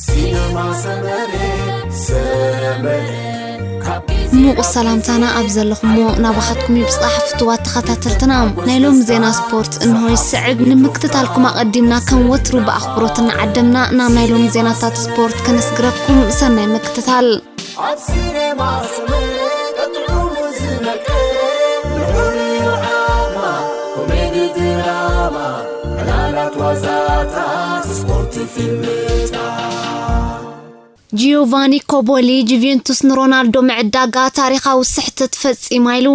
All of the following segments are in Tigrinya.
ሲነማ ሰመረ፣ ሰመረ። ምቑ ሰላምታና ኣብ ዘለኹሞ ናባኻትኩም ይብጻሕ፣ ፍቱዋት ተኸታተልትና። ናይ ሎሚ ዜና ስፖርት እንሆ ይስዕብ። ንምክትታልኩም ኣቐዲምና ከም ወትሩ ብኣኽብሮት እናዓደምና ናብ ናይ ሎሚ ዜናታት ስፖርት ከነስግረኩም። ሰናይ ምክትታል። ኣብ ሲነማ ሰመረ ጥዑሙ ዝመቀ፣ ንዑ ርኣማ፣ ኮሜዲ ድራማ፣ ዕላላት ዋዛታት፣ ስፖርት ፊልምታት። ጂዮቫኒ ኮቦሊ፣ ጁቬንቱስ ንሮናልዶ ምዕዳጋ ታሪኻዊ ስሕተት ፈጺማ ኢሉ።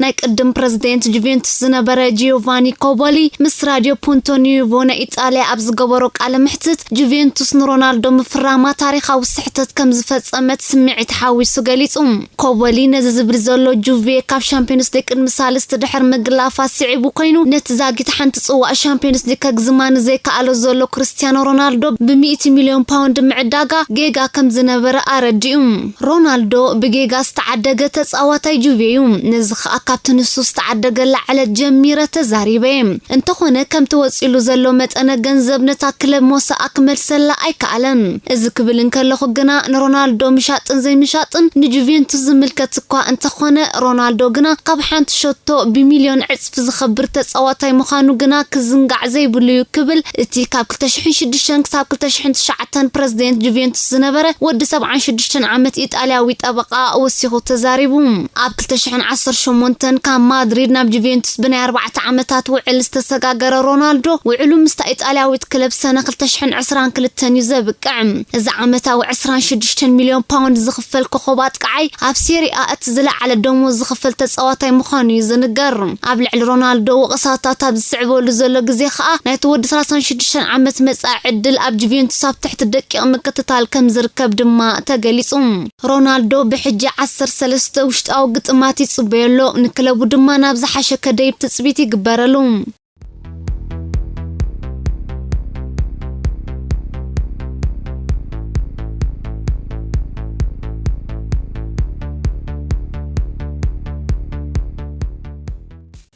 ናይ ቅድም ፕረዚደንት ጁቬንቱስ ዝነበረ ጂዮቫኒ ኮቦሊ ምስ ራድዮ ፖንቶ ኒዩቮ ናይ ኢጣልያ ኣብ ዝገበሮ ቃለ መሕትት፣ ጁቬንቱስ ንሮናልዶ ምፍራማ ታሪኻዊ ስሕተት ከም ዝፈጸመት ስምዒት ሓዊሱ ገሊጹ። ኮቦሊ ነዚ ዝብል ዘሎ፣ ጁቬ ካብ ሻምፒዮንስ ሊግ ቅድሚ ሳልስቲ ድሕር ምግላፋ ስዒቡ ኮይኑ፣ ነቲ ዛጊት ሓንቲ ጽዋእ ሻምፒዮንስ ሊግ ከግዝማ ንዘይከኣሎ ዘሎ ክርስቲያኖ ሮናልዶ ብሚእቲ ሚልዮን ፓውንድ ምዕዳጋ ጌጋ ከም ዝነበረ ኣረዲኡ። ሮናልዶ ብጌጋ ዝተዓደገ ተጻዋታይ ጁቬ እዩ። ነዚ ከኣ ካብቲ ንሱ ዝተዓደገላ ዕለት ጀሚረ ተዛሪበ። እንተኾነ፣ ከምቲ ወጺሉ ዘሎ መጠነ ገንዘብ ነታ ክለብ ሞሳኣ ክመልሰላ ኣይከኣለን። እዚ ክብል እንከለኹ ግና፣ ንሮናልዶ ምሻጥን ዘይምሻጥን ንጁቬንቱስ ዝምልከት እኳ እንተኾነ፣ ሮናልዶ ግና ካብ ሓንቲ ሸቶ ብሚልዮን ዕጽፊ ዝኸብር ተጻዋታይ ምዃኑ ግና ክዝንጋዕ ዘይብሉ እዩ ክብል እቲ ካብ ክልተ ሽሕን ሽዱሽተን ክሳብ ክልተ ሽሕን ትሽዓተን ፕረዚደንት ጁቬንቱስ ዝነበረ ወዲ ሰብዓን ሽዱሽተን ዓመት ኢጣልያዊ ጠበቓ ወሲኹ ተዛሪቡ። ኣብ ክልተ ሽሕን ዓሰርተ ሸሞንተን ካብ ማድሪድ ናብ ጁቬንቱስ ብናይ ኣርባዕተ ዓመታት ውዕል ዝተሰጋገረ ሮናልዶ፣ ውዕሉ ምስታ ኢጣልያዊት ክለብ ሰነ ክልተ ሽሕን ዕስራን ክልተን እዩ ዘብቅዕ። እዚ ዓመታዊ ዕስራን ሽዱሽተን ሚልዮን ፓውንድ ዝኽፈል ኮኾብ ኣጥቃዓይ፣ ኣብ ሴሪኣ እቲ ዝለዓለ ደሞዝ ዝኽፈል ተጻዋታይ ምዃኑ እዩ ዝንገር። ኣብ ልዕሊ ሮናልዶ ወቐሳታት ኣብ ዝስዕበሉ ዘሎ ግዜ ከኣ፣ ናይቲ ወዲ ሰላሳን ሽዱሽተን ዓመት መጻኢ ዕድል ኣብ ጁቬንቱስ ኣብ ትሕቲ ደቂቕ ምክትታል ከም ዝርከብ ድማ ተገሊጹ። ሮናልዶ ብሕጂ ዓሰርተ ሰለስተ ውሽጣዊ ግጥማት ይጽበዮ ኣሎ፣ ንክለቡ ድማ ናብ ዝሓሸ ከደይብ ትጽቢት ይግበረሉ።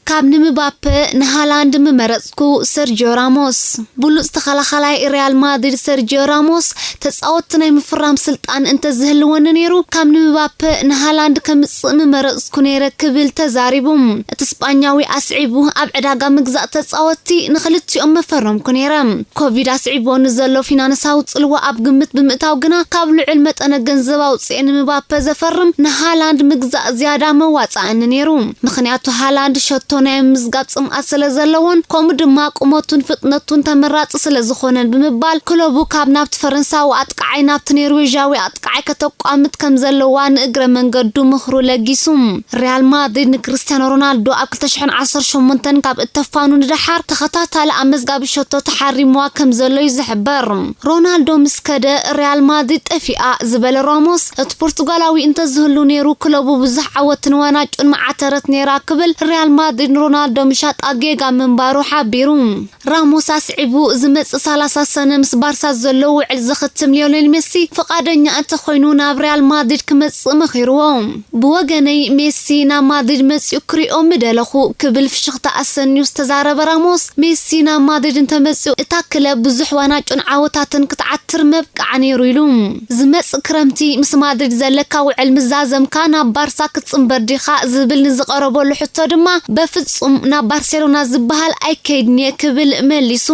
ካብ ንምባፔ ንሃላንድ ምመረጽኩ፣ ሰርጂዮ ራሞስ። ብሉጽ ተኸላኻላይ ሪያል ማድሪድ ሰርጂዮ ራሞስ፣ ተጻወትቲ ናይ ምፍራም ስልጣን እንተዝህልወኒ ነይሩ፣ ካብ ንምባፔ ንሃላንድ ከምጽእ ምመረጽኩ ነይረ ክብል ተዛሪቡ። እቲ ስጳኛዊ ኣስዒቡ፣ ኣብ ዕዳጋ ምግዛእ ተጻወትቲ ንኽልቲኦም መፈረምኩ ነይረ። ኮቪድ ኣስዒብዎ ንዘሎ ፊናንሳዊ ጽልዋ ኣብ ግምት ብምእታው ግና፣ ካብ ልዑል መጠነ ገንዘብ ኣውጽኤ ንምባፔ ዘፈርም ንሃላንድ ምግዛእ ዝያዳ መዋጽኣኒ ነይሩ። ምኽንያቱ ሃላንድ ሸቶ ናይ ምምዝጋብ ጽምኣት ስለ ዘለዎን፣ ከምኡ ድማ ቁመቱን ፍጥነቱን ተመራጺ ስለ ዝኾነን ብምባል፣ ክለቡ ካብ ናብቲ ፈረንሳዊ ኣጥቃዓይ ናብቲ ኖርዌዣዊ ኣጥቃዓይ ከተቋምት ከም ዘለዋ ንእግረ መንገዱ ምኽሩ ለጊሱ። ሪያል ማድሪድ ንክርስቲያኖ ሮናልዶ ኣብ ክልተ ሽሕን ዓሰርተ ሸሞንተን ካብ እተፋኑ ንደሓር፣ ተኸታታሊ ኣመዝጋቢ ሸቶ ተሓሪምዋ ከም ዘሎ እዩ ዝሕበር። ሮናልዶ ምስ ከደ፣ ሪያል ማድሪድ ጠፊኣ ዝበለ ራሞስ፣ እቲ ፖርቱጋላዊ እንተዝህሉ ነይሩ፣ ክለቡ ብዙሕ ዓወትን ዋንጫን ምዓተረት ነይራ ክብል፣ ሪያል ማድሪድ ንሮናልዶ ምሻጣ ጌጋ ምንባሩ ሓቢሩ። ራሞስ ኣስዒቡ፣ ዝመጽእ ሰላሳ ሰነ ምስ ባርሳ ዘሎ ውዕል ዘኽትም ሊዮኔል ሜሲ ፍቓደኛ እንተኾይኑ፣ ናብ ሪያል ማድሪድ ክመጽእ መኺርዎ። "ብወገነይ፣ ሜሲ ናብ ማድሪድ መጺኡ ክሪኦ ምደለኹ" ክብል ፍሽኽታ ኣሰንዩ ዝተዛረበ ራሞስ፣ "ሜሲ ናብ ማድሪድ እንተመጺኡ፣ እታ ክለብ ብዙሕ ዋንጫን ዓወታትን ክትዓትር መብቅዓ ነይሩ" ኢሉ። "ዝመጽእ ክረምቲ ምስ ማድሪድ ዘለካ ውዕል ምስ ዛዘምካ፣ ናብ ባርሳ ክትጽንበር ዲኻ?" ዝብል ንዝቐረበሉ ሕቶ ድማ፣ "በፍጹም፣ ናብ ባርሴሎና ዝበሃል ኣይከይድን እየ" ክብል መሊሱ።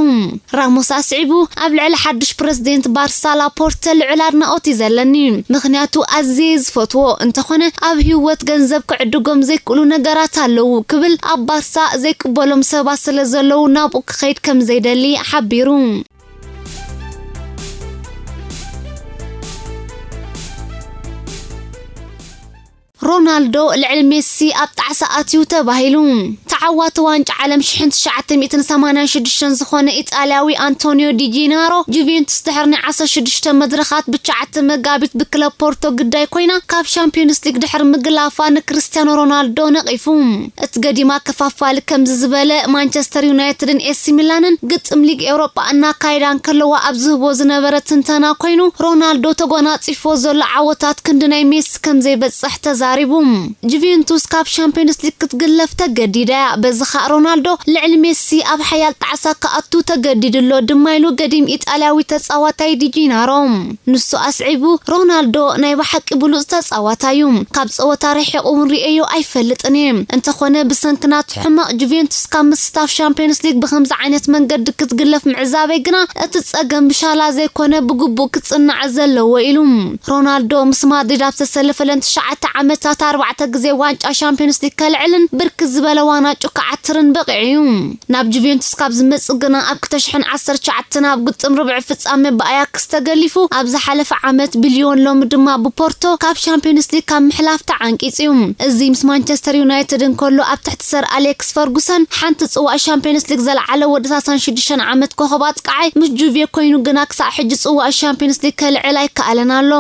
ራሞስ ኣስዒቡ፣ ኣብ ልዕሊ ሓድሽ ፕረዚደንት ባርሳ ላፖርተ ልዑል ኣድናቖት እዩ ዘለኒ፣ ምኽንያቱ ኣዝየ ዝፈትዎ፣ እንተኾነ ኣብ ህይወት ገንዘብ ክዕድጎም ዘይክእሉ ነገራት ኣለዉ ክብል፣ ኣብ ባርሳ ዘይቅበሎም ሰባት ስለ ዘለዉ ናብኡ ክኸይድ ከም ዘይደሊ ሓቢሩ። ሮናልዶ ልዕሊ ሜሲ ኣብ ጣዕሳ ኣትዩ ተባሂሉ። ተዓዋቲ ዋንጫ ዓለም ሽሕን ትሽዓተ ሚእትን ሰማንያን ሽዱሽተን ዝኾነ ኢጣልያዊ ኣንቶኒዮ ዲጂናሮ፣ ጁቬንቱስ ድሕሪ ናይ ዓሰርተ ሽዱሽተ መድረኻት ብትሽዓተ መጋቢት ብክለብ ፖርቶ ግዳይ ኮይና ካብ ሻምፒዮንስ ሊግ ድሕሪ ምግላፋ ንክርስቲያኖ ሮናልዶ ነቒፉ። እቲ ገዲም ኣከፋፋሊ ከምዚ ዝበለ ማንቸስተር ዩናይትድን ኤሲ ሚላንን ግጥም ሊግ ኤውሮጳ እናካየዳ እንከለዋ ኣብ ዝህቦ ዝነበረ ትንተና ኮይኑ፣ ሮናልዶ ተጎናጺፎ ዘሎ ዓወታት ክንዲ ናይ ሜሲ ከም ዘይበጽሕ ተዛሪቡ። ጁቬንቱስ ካብ ሻምፒዮንስ ሊግ ክትግለፍ ተገዲዳ እያ። በዚ ኸኣ ሮናልዶ ልዕሊ ሜሲ ኣብ ሓያል ጣዕሳ ክኣቱ ተገዲዱ ኣሎ ድማ ኢሉ ገዲም ኢጣልያዊ ተጻዋታይ ዲጂናሮ። ንሱ ኣስዒቡ፣ ሮናልዶ ናይ ብሓቂ ብሉጽ ተጻዋታይ እዩ። ካብ ጸወታ ርሒቑ እውን ርእየዮ ኣይፈልጥን እየ። እንተኾነ ብሰንኪ ናቱ ሕመቕ ጁቬንቱስ ካብ ምስታፍ ሻምፒዮንስ ሊግ ብኸምዚ ዓይነት መንገዲ ክትግለፍ ምዕዛበይ ግና እቲ ጸገም ብሻላ ዘይኮነ ብግቡእ ክጽናዕ ዘለዎ ኢሉ። ሮናልዶ ምስ ማድሪድ ኣብ ዝተሰለፈለን ትሽዓተ ዓመታት ኣርባዕተ ግዜ ዋንጫ ሻምፒዮንስ ሊግ ከልዕልን ብርክት ዝበለ ዋናጩ ክዓትርን በቒዑ እዩ። ናብ ጁቬንቱስ ካብ ዝመጽእ ግና ኣብ ክልተ ሽሕን ዓሰርተ ትሽዓተን ኣብ ግጥም ርብዒ ፍጻመ ብኣያክስ ተገሊፉ ኣብ ዝሓለፈ ዓመት ብልዮን ሎሚ ድማ ብፖርቶ ካብ ሻምፒዮንስ ሊግ ካብ ምሕላፍ ተዓንቂጹ እዩ። እዚ ምስ ማንቸስተር ዩናይትድ እንከሎ ኣብ ትሕቲ ሰር ኣሌክስ ፈርጉሰን ሓንቲ ጽዋእ ሻምፒዮንስ ሊግ ዘለዓለ ወዲ ሰላሳን ሽዱሽተን ዓመት ኮኸብ ኣጥቃዓይ ምስ ጁቬ ኮይኑ ግና ክሳዕ ሕጂ ጽዋእ ሻምፒዮንስ ሊግ ከልዕል ኣይከኣለን ኣሎ።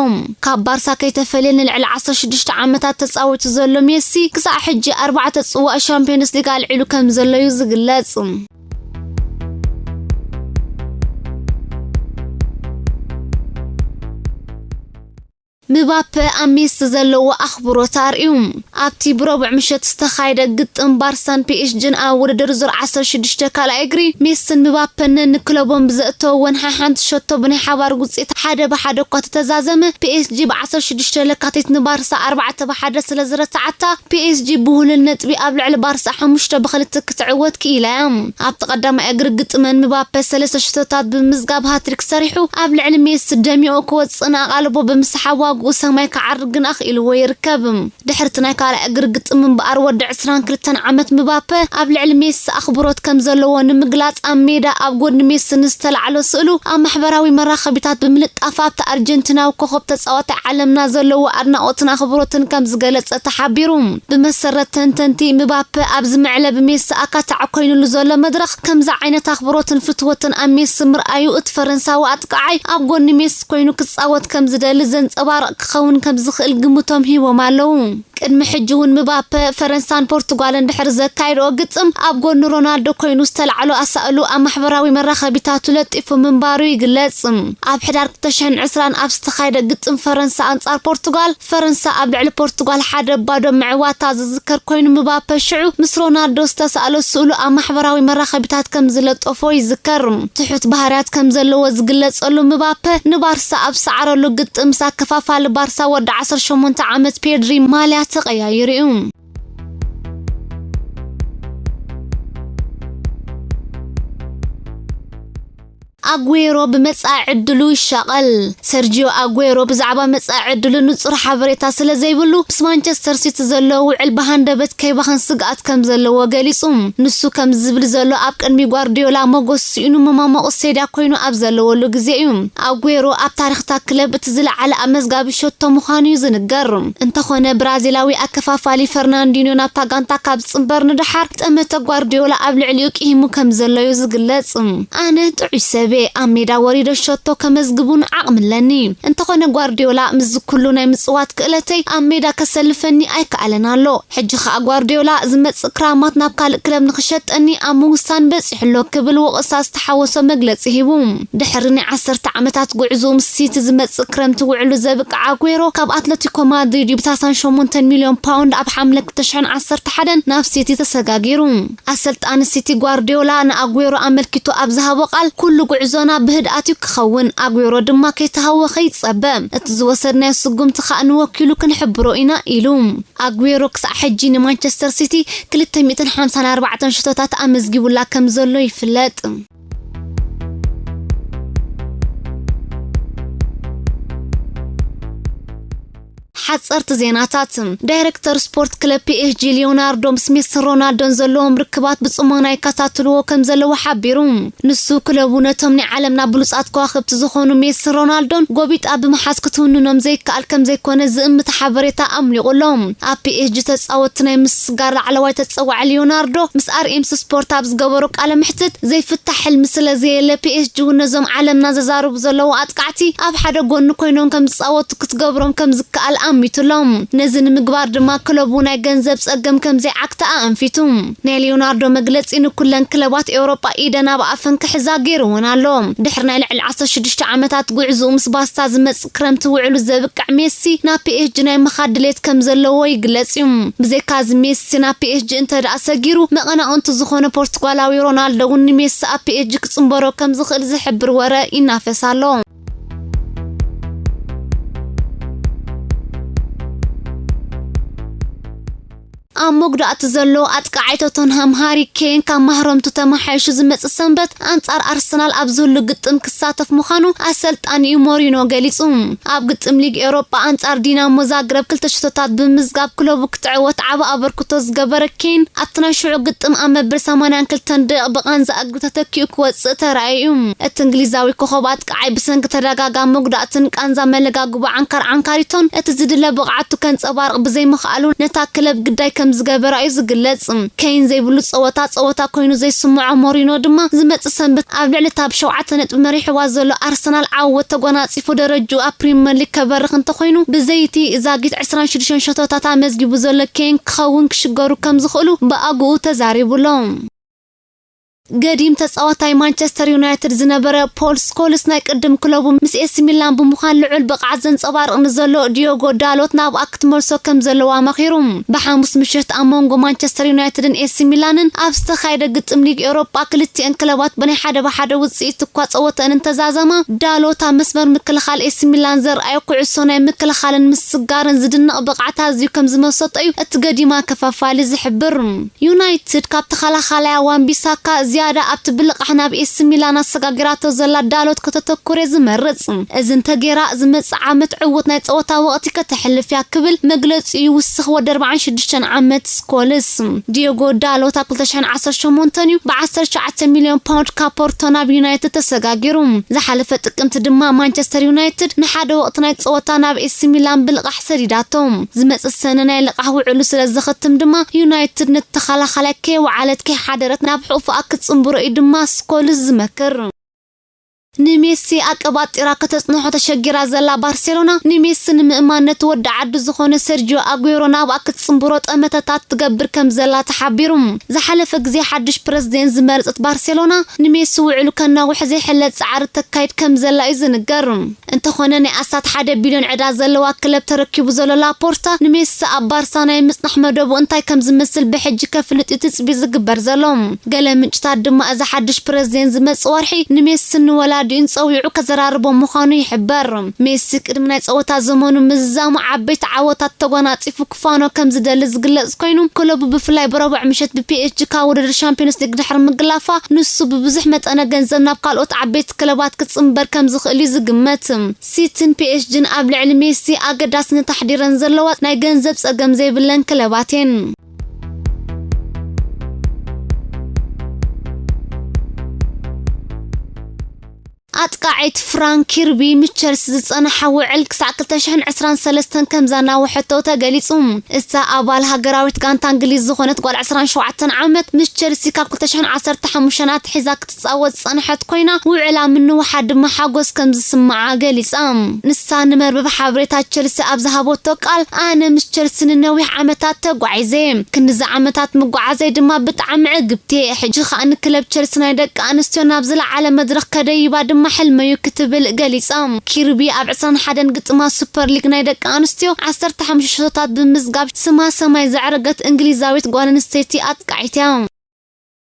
ካብ ባርሳ ከይተፈልየ ንልዕሊ ዓሰርተ ሽዱሽተ ዓመታት ተጻዊቱ ዘሎ ሜሲ ክሳዕ ሕጂ ኣርባዕተ ጽዋእ ሻምፒዮንስ ሊግ ኣልዒሉ ከም ዘሎ እዩ ዝግለጽ። ምባፐ ኣብ ሜሲ ዘለዎ ኣኽብሮት ኣርእዩ። ኣብቲ ብረቡዕ ምሸት ዝተኻየደ ግጥም ባርሳን ፒኤስጂን ኣብ ውድድር ዙር ዓሰርተ ሽዱሽተ ካልኣይ እግሪ ሜስን ምባፐን ነንክለቦም ብዘእተወወን ሓሓንቲ ሸቶ ብናይ ሓባር ውፅኢት ሓደ ብሓደ እኳ ተተዛዘመ፣ ፒኤስጂ ብ ዓሰርተ ሽዱሽተ ለካቲት ንባርሳ ኣርባዕተ ብሓደ ስለ ዝረትዓታ ፒኤስጂ ብሁሉል ነጥቢ ኣብ ልዕሊ ባርሳ ሓሙሽተ ብክልተ ክትዕወት ክኢላ እያ። ኣብቲ ቀዳማይ እግሪ ግጥመን ምባፐ ሰለስተ ሽቶታት ብምምዝጋብ ሃትሪክ ሰሪሑ ኣብ ልዕሊ ሜሲ ደሚቑ ክወፅእን ኣቓልቦ ብምስሓብ ዋግኡ ሰማይ ክዓርግ ግን ኣኽኢልዎ ይርከብ። ድሕርቲ ናይ ካልኣይ እግሪ ግጥም እምበኣር ወዲ ዕስራን ክልተን ዓመት ምባፐ ኣብ ልዕሊ ሜሲ ኣኽብሮት ከም ዘለዎ ንምግላጽ ኣብ ሜዳ ኣብ ጎድኒ ሜሲ ንዝተላዕሎ ስእሉ ኣብ ማሕበራዊ መራኸቢታት ብምልጣፍ ኣብቲ ኣርጀንቲናዊ ኮኸብ ተጻዋታይ ዓለምና ዘለዎ ኣድናቖትን ኣኽብሮትን ከም ዝገለጸ ተሓቢሩ። ብመሰረት ተንተንቲ ምባፐ ኣብዚ መዕለቢ ሜሲ ኣካታዕ ኮይኑሉ ዘሎ መድረኽ ከምዚ ዓይነት ኣኽብሮትን ፍትወትን ኣብ ሜሲ ምርኣዩ እቲ ፈረንሳዊ ኣጥቃዓይ ኣብ ጎኒ ሜሲ ኮይኑ ክጻወት ከም ዝደሊ ዘንጸባርቕ ክኸውን ከም ዝኽእል ግምቶም ሂቦም ኣለዉ። ቅድሚ ሕጂ እውን ምባፐ ፈረንሳን ፖርቱጋልን ድሕሪ ዘካየድኦ ግጥም ኣብ ጎኒ ሮናልዶ ኮይኑ ዝተላዕሎ ኣሳእሉ ኣብ ማሕበራዊ መራኸቢታቱ ለጢፉ ምንባሩ ይግለጽ። ኣብ ሕዳር ክልተ ሽሕን ዕስራን ኣብ ዝተኻየደ ግጥም ፈረንሳ ኣንጻር ፖርቱጋል ፈረንሳ ኣብ ልዕሊ ፖርቱጋል ሓደ ባዶ ምዕዋታ ዝዝከር ኮይኑ ምባፐ ሽዑ ምስ ሮናልዶ ዝተሳእሎ ስእሉ ኣብ ማሕበራዊ መራኸቢታት ከም ዝለጠፎ ይዝከር። ትሑት ባህርያት ከም ዘለዎ ዝግለጸሉ ምባፐ ንባርሳ ኣብ ዝሰዓረሉ ግጥም ምስ ኣከፋፋሊ ባርሳ ወዲ ዓሰርተ ሸሞንተ ዓመት ፔድሪ ማልያ ተቐያይሩ እዩ። ኣጉዌሮ ብመጻኢ ዕድሉ ይሻቐል። ሰርጂዮ ኣጉዌሮ ብዛዕባ መጻኢ ዕድሉ ንጹር ሓበሬታ ስለ ዘይብሉ ምስ ማንቸስተር ሲቲ ዘሎ ውዕል ብሃንደበት ከይባኽን ስግኣት ከም ዘለዎ ገሊጹ። ንሱ ከም ዝብል ዘሎ ኣብ ቅድሚ ጓርዲዮላ ሞጎስ ስኢኑ መማሞቒ ስቴድያ ኮይኑ ኣብ ዘለወሉ ግዜ እዩ። ኣጉዌሮ ኣብ ታሪኽታ ክለብ እቲ ዝለዓለ ኣመዝጋቢ ሸቶ ምዃኑ እዩ ዝንገር። እንተኾነ ብራዚላዊ ኣከፋፋሊ ፈርናንዲኖ ናብታ ጋንታ ካብ ዝጽንበር ንደሓር ጠመተ ጓርዲዮላ ኣብ ልዕሊኡ ቂሂሙ ከም ዘሎ እዩ ዝግለጽ። ኣነ ጥዑይ ሰብ'የ፣ ኣብ ሜዳ ወሪደ ሸቶ ከመዝግብ እውን ዓቕሚ ኣለኒ። እንተኾነ ጓርዲዮላ ምስዚ ኩሉ ናይ ምጽዋት ክእለተይ ኣብ ሜዳ ከሰልፈኒ ኣይከኣለን ኣሎ። ሕጂ ኸኣ ጓርዲዮላ ዝመጽእ ክራማት ናብ ካልእ ክለብ ንኽሸጠኒ ኣብ ምውሳን በጺሑ ኣሎ ክብል ወቐሳ ዝተሓወሶ መግለጺ ሂቡ። ድሕሪ ናይ ዓሰርተ ዓመታት ጉዕዞኡ ምስ ሲቲ ዝመጽእ ክረምቲ ውዕሉ ዘብቅዕ ኣጉዌሮ ካብ ኣትለቲኮ ማድሪድ እዩ ብታሳን ሸሞንተ ሚልዮን ፓውንድ ኣብ ሓምለ ክልተ ሽሕን ዓሰርተ ሓደን ናብ ሲቲ ተሰጋጊሩ። ኣሰልጣኒ ሲቲ ጓርዲዮላ ንኣጉዌሮ ኣመልኪቱ ኣብ ዝሃቦ ቃል፣ "ኩሉ ጉዕዞና ብህድኣት እዩ ክኸውን፣ ኣጉዌሮ ድማ ከይተሃወኸ ይጸበ። እቲ ዝወሰድናዮ ስጉምቲ ከኣ ንወኪሉ ክንሕብሮ ኢና" ኢሉ። ኣጉዌሮ ክሳዕ ሕጂ ንማንቸስተር ሲቲ ክልተ ሚእትን ሓምሳን ኣርባዕተን ሽቶታት ኣመዝጊቡላ ከም ዘሎ ይፍለጥ። ሓጸርቲ ዜናታት። ዳይሬክተር ስፖርት ክለብ ፒኤስጂ ሊዮናርዶ ምስ ሜስን ሮናልዶን ዘለዎም ርክባት ብጽሞና ይከታተልዎ ከም ዘለዉ ሓቢሩ። ንሱ ክለቡ ነቶም ናይ ዓለምና ብሉጻት ከዋኽብቲ ዝኾኑ ሜስን ሮናልዶን ጎቢጣ ብምሓዝ ክትውንኖም ዘይከኣል ከም ዘይኮነ ዝእምት ሓበሬታ ኣምሊቑ ኣሎ። ኣብ ፒኤስጂ ተጻወትቲ ናይ ምስጋር ላዕለዋይ ተጸዋዒ ሊዮናርዶ ምስ ኣርኤምሲ ስፖርት ኣብ ዝገበሮ ቃለ መሕትት ዘይፍታሕ ሕልሚ ስለ ዘየለ ፒኤስጂ እውን ነዞም ዓለምና ዘዛርቡ ዘለዉ ኣጥቃዕቲ ኣብ ሓደ ጎኒ ኮይኖም ከም ዝጻወቱ ክትገብሮም ከም ዝከኣል ኣሚቱሎም። ነዚ ንምግባር ድማ ክለቡ ናይ ገንዘብ ጸገም ከም ዘይዓግተኣ ኣንፊቱ። ናይ ሊዮናርዶ መግለጺ ንኩለን ክለባት ኤውሮጳ ኢደን ኣብ ኣፈን ክሕዛ ገይሩ እውን ኣሎ። ድሕሪ ናይ ልዕሊ ዓሰርተ ሽዱሽተ ዓመታት ጉዕዝኡ ምስ ባስታ ዝመጽእ ክረምቲ ውዕሉ ዘብቅዕ ሜሲ ናብ ፒ ኤስ ጂ ናይ ምኻድ ድሌት ከም ዘለዎ ይግለጽ እዩ። ብዘይካዚ ሜሲ ናብ ፒ ኤስ ጂ እንተ ደኣ ሰጊሩ መቐናቕንቱ ዝኾነ ፖርቱጋላዊ ሮናልዶ እውን ንሜሲ ኣብ ፒ ኤስ ጂ ክጽንበሮ ከም ዝኽእል ዝሕብር ወረ ይናፈስ ኣሎ። ኣብ መጉዳእቲ ዘሎ ኣጥቃዓይ ቶተንሃም ሃሪ ኬን ካብ ማህረምቱ ተመሓይሹ ዝመጽእ ሰንበት ኣንጻር ኣርሰናል ኣብ ዝህሉ ግጥም ክሳተፍ ምዃኑ ኣሰልጣኒኡ ሞሪኖ ገሊጹ። ኣብ ግጥም ሊግ ኤውሮጳ ኣንጻር ዲናሞ ዛግረብ ክልተ ሽቶታት ብምዝጋብ ክለቡ ክትዕወት ዓቢ ኣበርክቶ ዝገበረ ኬን ኣብቲ ናይ ሽዑ ግጥም ኣብ መበል ሰማንያን ክልተን ደቂቕ ብቓንዛ እግሪ ተተኪኡ ክወጽእ ተራእዩ እዩ። እቲ እንግሊዛዊ ኮኸብ ኣጥቃዓይ ብሰንኪ ተደጋጋሚ መጉዳእትን ቃንዛ መለጋግቦ ዓንካር ዓንካሪቶን እቲ ዝድለ ብቕዓቱ ከንጸባርቕ ብዘይምኽኣሉ ነታ ክለብ ግዳይ ከም ዝገበራ እዩ ዝግለጽ። ኬን ዘይብሉ ጸወታ ጸወታ ኮይኑ ዘይስምዖ ሞሪኖ ድማ ዝመጽእ ሰንበት ኣብ ልዕሊ እታ ብሸውዓተ ነጥቢ መሪሕዋ ዘሎ ኣርሰናል ዓወት ተጎናጺፉ ደረጅኡ ኣብ ፕሪመር ሊግ ከበርኽ እንተኾይኑ ብዘይቲ ዛጊት ዕስራን ሽዱሽተን ሸቶታት ኣመዝጊቡ ዘሎ ኬን ክኸውን ክሽገሩ ከም ዝኽእሉ ብኣግኡ ተዛሪቡሎም። ገዲም ተጻዋታይ ማንቸስተር ዩናይትድ ዝነበረ ፖል ስኮልስ ናይ ቅድም ክለቡ ምስ ኤሲ ሚላን ብምዃን ልዑል ብቕዓት ዘንጸባርቕ ንዘሎ ዲዮጎ ዳሎት ናብኣ ክትመልሶ ከም ዘለዋ መኺሩ። ብሓሙስ ምሽት ኣብ መንጎ ማንቸስተር ዩናይትድን ኤሲ ሚላንን ኣብ ዝተኻየደ ግጥም ሊግ ኤውሮጳ ክልቲኤን ክለባት ብናይ ሓደ ብሓደ ውጽኢት እኳ ጸወተን እንተዛዘማ፣ ዳሎት ኣብ መስመር ምክልኻል ኤሲ ሚላን ዘርኣዮ ኩዕሶ ናይ ምክልኻልን ምስጋርን ዝድነቕ ብቕዓት ኣዝዩ ከም ዝመሰጦ እዩ እቲ ገዲማ ከፋፋሊ ዝሕብር። ዩናይትድ ካብ ተኸላኻላያ ዋን ቢሳካ ዝያዳ ኣብቲ ብልቓሕ ናብ ኤሲ ሚላን ኣሰጋጊራቶ ዘላ ዳሎት ከተተኩር እየ ዝመርጽ። እዚ እንተጌራ ዝመጽእ ዓመት ዕዉት ናይ ጸወታ ወቕቲ ከተሕልፍ እያ ክብል መግለጺኡ ይውስኽ ወዲ ኣርባዓን ሽዱሽተን ዓመት ስኮልስ። ዲዮጎ ዳሎት ኣብ ክልተ ሽሕን ዓሰርተ ሸሞንተን እዩ ብ ዓሰርተ ትሽዓተ ሚልዮን ፓውንድ ካብ ፖርቶ ናብ ዩናይትድ ተሰጋጊሩ። ዝሓለፈ ጥቅምቲ ድማ ማንቸስተር ዩናይትድ ንሓደ ወቕቲ ናይ ጸወታ ናብ ኤሲ ሚላን ብልቓሕ ሰዲዳቶ። ዝመጽእ ሰነ ናይ ልቓሕ ውዕሉ ስለ ዘኸትም ድማ ዩናይትድ ነቲ ተኸላኻላይ ከይወዓለት ከይሓደረት ናብ ሕቑፎኣ ክትጽንብሮ እዩ ድማ ስኮልስ ዝመክር። ንሜሲ ኣቀባጢራ ከተጽንሖ ተሸጊራ ዘላ ባርሴሎና፣ ንሜሲ ንምእማን ነቲ ወዲ ዓዱ ዝኾነ ሰርጂዮ ኣጉዌሮ ናብኣ ክትጽንብሮ ጠመተታት ትገብር ከም ዘላ ተሓቢሩ። ዝሓለፈ ግዜ ሓድሽ ፕረዚደንት ዝመረጸት ባርሴሎና፣ ንሜሲ ውዕሉ ከናውሕ ዘይሕለል ጻዕሪ ተካይድ ከም ዘላ እዩ ዝንገር። እንተኾነ፣ ናይ ኣስታት ሓደ ቢልዮን ዕዳ ዘለዋ ክለብ ተረኪቡ ዘሎ ላፖርታ፣ ንሜሲ ኣብ ባርሳ ናይ ምጽናሕ መደቡ እንታይ ከም ዝመስል ብሕጂ ከፍልጥ እዩ ትጽቢት ዝግበር ዘሎ። ገለ ምንጭታት ድማ፣ እዚ ሓድሽ ፕረዚደንት ዝመጽእ ወርሒ ንሜስን ንወላዲኡን ጸዊዑ ከዘራርቦም ምዃኑ ይሕበር። ሜሲ ቅድሚ ናይ ጸወታ ዘመኑ ምዝዛሙ ዓበይቲ ዓወታት ተጎናጺፉ ክፋኖ ከም ዝደሊ ዝግለጽ ኮይኑ፣ ክለቡ ብፍላይ ብረቡዕ ምሸት ብፒኤስጂ ካብ ውድድር ሻምፒዮንስ ሊግ ድሕሪ ምግላፋ፣ ንሱ ብብዙሕ መጠነ ገንዘብ ናብ ካልኦት ዓበይቲ ክለባት ክጽንበር ከም ዝኽእል እዩ ዝግመት። ሲቲን ፒኤስጂን ኣብ ልዕሊ ሜሲ ኣገዳስነት ኣሕዲረን ዘለዋ ናይ ገንዘብ ጸገም ዘይብለን ክለባት እየን። ኣጥቃዒት ፍራንክ ኪርቢ ምስ ቸልሲ ዝጸንሓ ውዕል ክሳዕ ክልተ ሽሕን ዕስራን ሰለስተን ከም ዘናውሐቶ ተገሊጹ። እታ ኣባል ሃገራዊት ጋንታ እንግሊዝ ዝኾነት ጓል ዕስራን ሸውዓተን ዓመት ምስ ቸልሲ ካብ ክልተ ሽሕን ዓሰርተ ሓሙሽተን ኣትሒዛ ክትጻወት ዝጸንሐት ኮይና፣ ውዕላ ምንውሓ ድማ ሓጎስ ከም ዝስምዓ ገሊጻ። ንሳ ንመርበብ ሓበሬታ ቸልሲ ኣብ ዝሃበቶ ቃል፣ ኣነ ምስ ቸልሲ ንነዊሕ ዓመታት ተጓዒዘ። ክንድዚ ዓመታት ምጓዓዘይ ድማ ብጣዕሚ ዕግብቲ እየ። ሕጂ ኸኣ ንክለብ ቸልሲ ናይ ደቂ ኣንስትዮ ናብ ዝለዓለ መድረኽ ከደይባ ድማ ሕልመዩ ክትብል ገሊጻ። ኪርቢ ኣብ ዕስራን ሓደን ግጥማት ሱፐር ሊግ ናይ ደቂ ኣንስትዮ ዓሰርተ ሓሙሽተ ሸቶታት ብምዝጋብ ስማ ሰማይ ዘዕረገት እንግሊዛዊት ጓል ኣንስተይቲ ኣጥቃዒት እያ።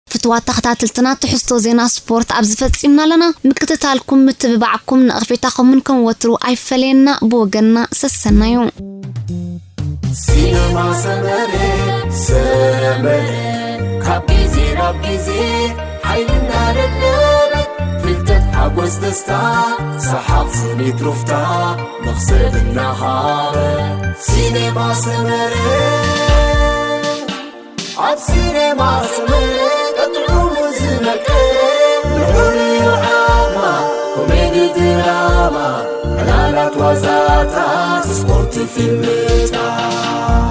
ፍትዋት ተኸታተልትና ትሕዝቶ ዜና ስፖርት ኣብዚ ፈጺምና ኣለና። ምክትታልኩም ምትብባዕኩም ነቐፌታኹምን ከም ወትሩ ኣይፈለየና ብወገንና ሰሰናዩ። ሲነማ ሰመረ ሰመረ ካብ ግዜ ናብ ግዜ ሓይልና ደደበ ፍልጠት ሓጎስ ደስታ ሰሓቕ ስኒት ሩፍታ መኽሰብ እናሃበ ሲኔማ ሰመረ ኣብ ሲኔማ ሰመረ ቀጥዑ ዝመቀ ልዑል ዓማ ኮሜዲ ድራማ ዕላላት ዋዛታት ስፖርት ፊልምታት